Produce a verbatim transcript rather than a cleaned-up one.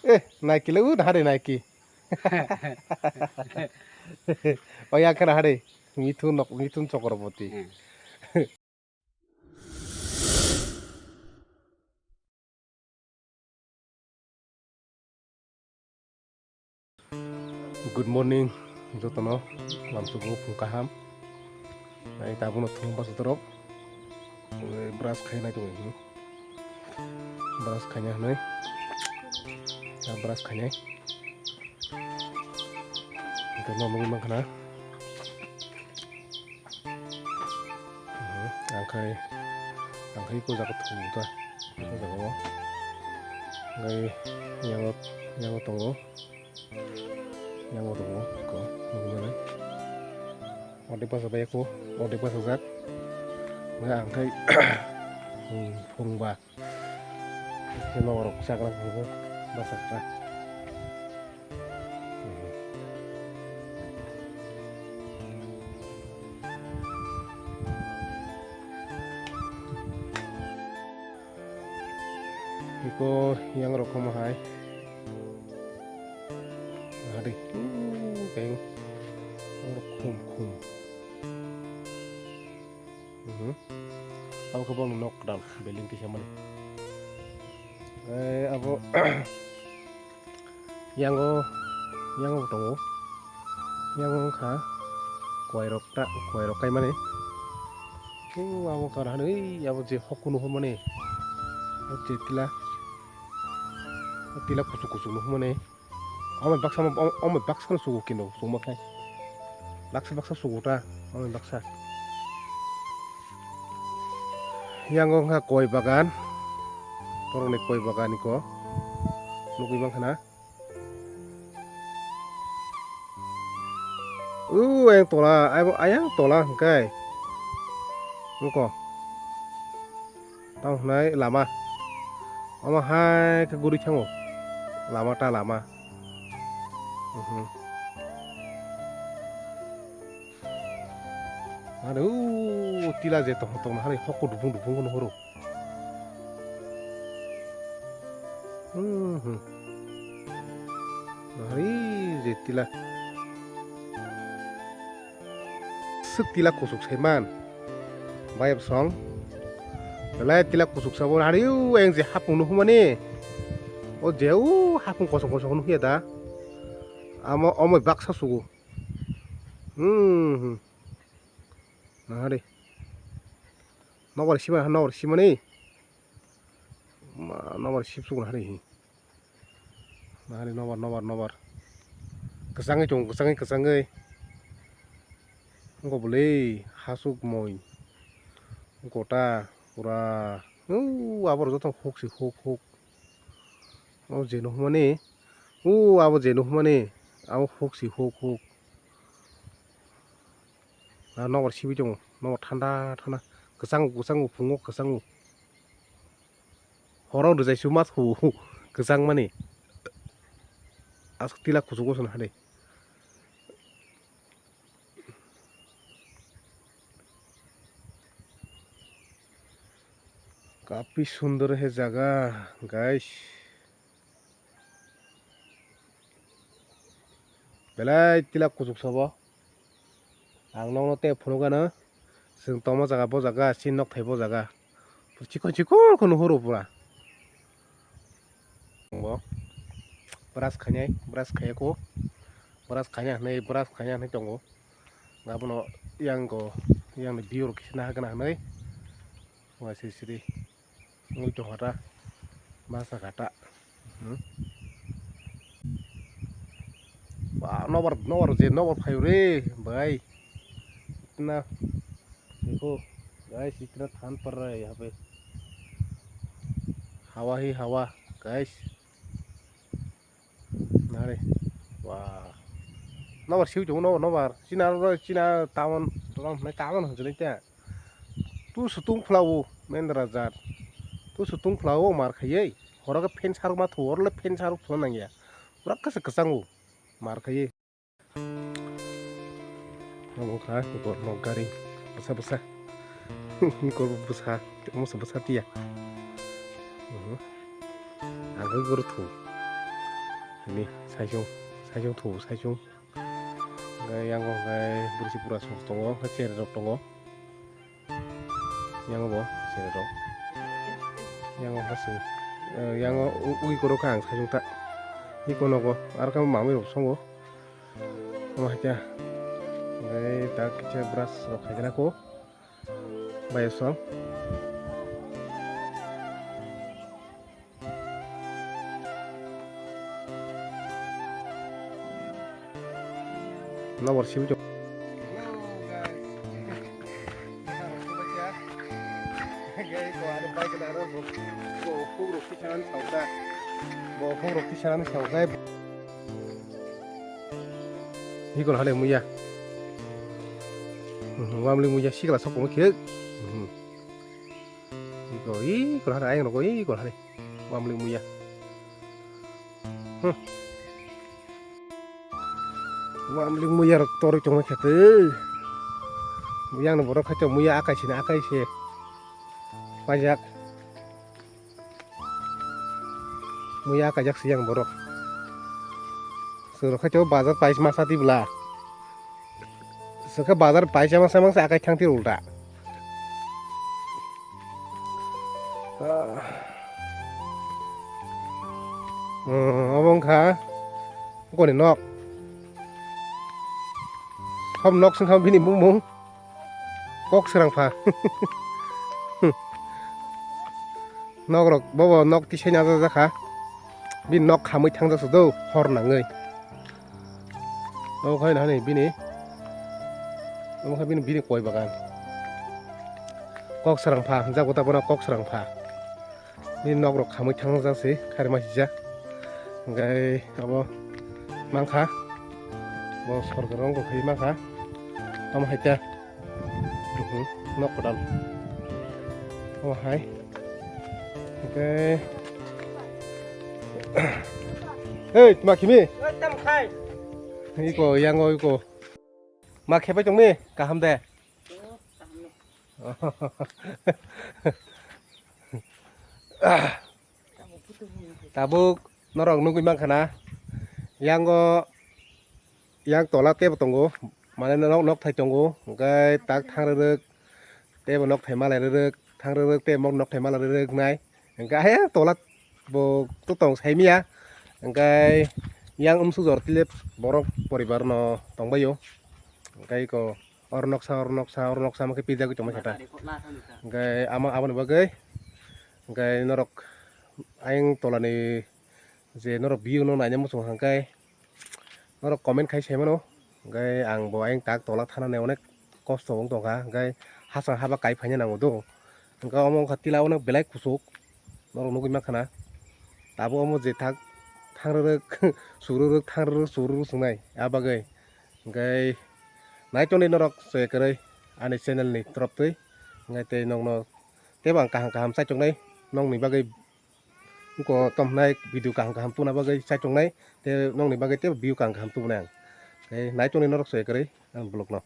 Eh, Nike le, uh, hari Nike. Oh, ya, kena hari. Mithun nok, Mithun Chakraborty. Hmm. Good morning, jotono, lamsugo phung kaham. Nai tabukno thung basa torok. Brush khainai tongwi, hmm. Brush khaina hwnwi. Ah, brush khainai. Hwnkhe no nugwi mankha na. Mhm, ang khai, ang khai ko jaga thum ta, ko jaga o. Ngai yang, yang tongo, yang tongo, ko, nugwi manai. Orde basa bai ko, orde basa jak. Ngai ang khai, phung, phung ba. Khe norok chagra phuru bwsakra. Iko yang rok komo hai. Hadi. Teng. Khum khum. Mhm. Abo khe bono nok kwtal building tisamani. Eh, abo yango, yango tongo. Yango wngkha koirok ta, koirok kaimani. O abo kar hanwi abo je hokku nuhumani. O je tila. O tila kuchuk kuchuk nuhumani. Omo baksa, omo, omo baksa no sugo kino, suma khai. Baksa, baksa sugo ta, omo baksa. Yang wngkha koi bagan. Borokni koi bagan iko. Nugwi mankha na. U, ayang tola, ayang tola hwnkhe. Nukho. Tamo hwnai lama. Omo hai khe guri thango. Lama ta lama. Mhm. Are o tila je tong tong hari hokko dubung dubung kono horo. Mhm. Hari je tila. Swk tila kuchuk saiman. Bai bwsong. Belai tila kuchuk sabo. Hari o ayang je hapung nuhumani. O je o hapung kosong kosong nuhya da. Amo, omo baksa sugo. Hmm. Nahari. Nobar sima, nobar simani. Ma, nobar sip sugo nahari. Nahari nobar, nobar, nobar. Kwchangwi tongo, kwchangwi, kwchangwi. Wngkha bwlwi hasuk moi. Gota, pura. Uu, aboro joto huk si huk, huk. O je nuhmani. Uu, abo je nuhmani. Abo huk si huk, huk. Ah, nobar sibui tongo. Nobar thanda, thanda. Kwchang, kwchango, phungo, kwchango. Horo rwjai su ma thu, kwchang mani. Aswk tila kuchuk o song hade. Kapi sundor he jaga, guys. Belai tila kuchuk sabo. Ang nokno tei phunukgano. Chwng tongma jaga bo jaga, chini nokthai bo jaga. Chikon chikon khe nuhuru pura. Bo brush khainai, brush khaiya kho. Brush khaina hinwi, brush khaina hinwi tongo. Abono yang go, yang ni view rok kisa nahagana hinwi. Wa siri siri. Wngwi tongkha ta. Masa kha ta. Hmm. Ba, nobar, nobar je, nobar phaio re, bhai. Itna, dekho, guys, itna than par raha hai yahan pe. Hawa hi hawa, guys. Nare. Wah. Nobar siu chungo, nobar, nobar. China ro, china tamon, rom, nai tamon hwnjani ta. Tu sutung phlao, Mendra jat. Tu sutung phlao, mar khaiye. Horo khe fan saruk ma thu, oro le fan saruk thuna nangya. Pura kasa kwchango, mar khaiye. Omo kha, gor nok gari. Bwsa, bwsa. Gor bwsa, omo se bwsa tiya. Mhm. Ang khe gor thu. Ni saichung, saichung thu, saichung. Hwnkhe yango hwnkhe bwrwi si bura song tongo, hwnkhe cherai rok tongo. Yango bo cherai rok. Yango hasing, eh, yango u-, ui koro kha ang saichung ta. Iko nogo, aro khe mamui rok songo. Omo haikhe. Hwnkhe ta kisa brush rok khaikhe na kho. Bai song. Nobor sibu chok. Hikol hale muya. Wamli muya sikla sokong khe. Iko, iko hale ayang rogo, iko hale. Wamli muya. Hmm. Wamli muya rok toroi tongma khe tei. Yang no borok khaito muya akai sini akai se. Pajak. Muya akai jak se yang borok. Soro khaito bazar pais masa di bla. Sokhe bazar paisa masa masa akai thang tiro ulta. Ah. Hmm, obo wngkha koni nok. Hom nok sengkha bini bumung. Kok srang pha. Nok rok bobo nok tisai na jakha. Bini nok khamwi thang jak do hor nangwi. Omo khai nahani bini, omo khai bini, bini koi bagan. Kok srang pha, jago ta bono kok srang pha. Bini nok rok khamwi thang jak se, khairma sijak. Hwnkhe abo mankha, bo sorkar rok khai mankha. Tamo hai ta. Mhm, nok kotor. Omo hai. Hwnkhe. Hei, tma khimi? Oi, tam khai. Iko, yango iko. Ma khepai tongmi? Kaham de? Tabuk norok nugwi mankha na, yango, yang tola tebo tongo, mane nok, nok thai tongo, hwnkhe tak thang rwrwk, tebo nok thai malai rwrwk, thang rwrwk tebo nok thai malai rwrwk wngnai, hwnkhe ayang tola bo to tong saimiya, hwnkhe yang umsuk jor tile borok poribar no tongbaio, hwnkhe iko oro noksa, oro noksa, oro noksa, hwnkhe pijagwi tongma khe ta, hwnkhe ama aboni bagwi, hwnkhe norok ayang tolani je norok view no naina muchung hwnkhe norok comment khai sai mano, hwnkhe ang bo ayang tak tola thanani onek kosto wng tongkha, hwnkhe hachal haba kai phaina nango do, hwnkhe omo wngkha tila onek belai kuchuk norok nugwi mankha na, tabuk omo je thak thang rwrwk sur rwrwk thang rwrwk sur rwrwk swngnai a bagwi, hwnkhe naitonwi norok se kwrwi ani channel ni torop twi, hwnkhe tei nokno teibo ang kaham kaham chaichoknai nokni bagwi. Iko tom hwnai video kaham kaham tubuna bagwi chaichoknai, tei nokni bagwi teibo view kaham kaham tubunai ang. Tei naitonwi norok se kwrwi ang vlog no.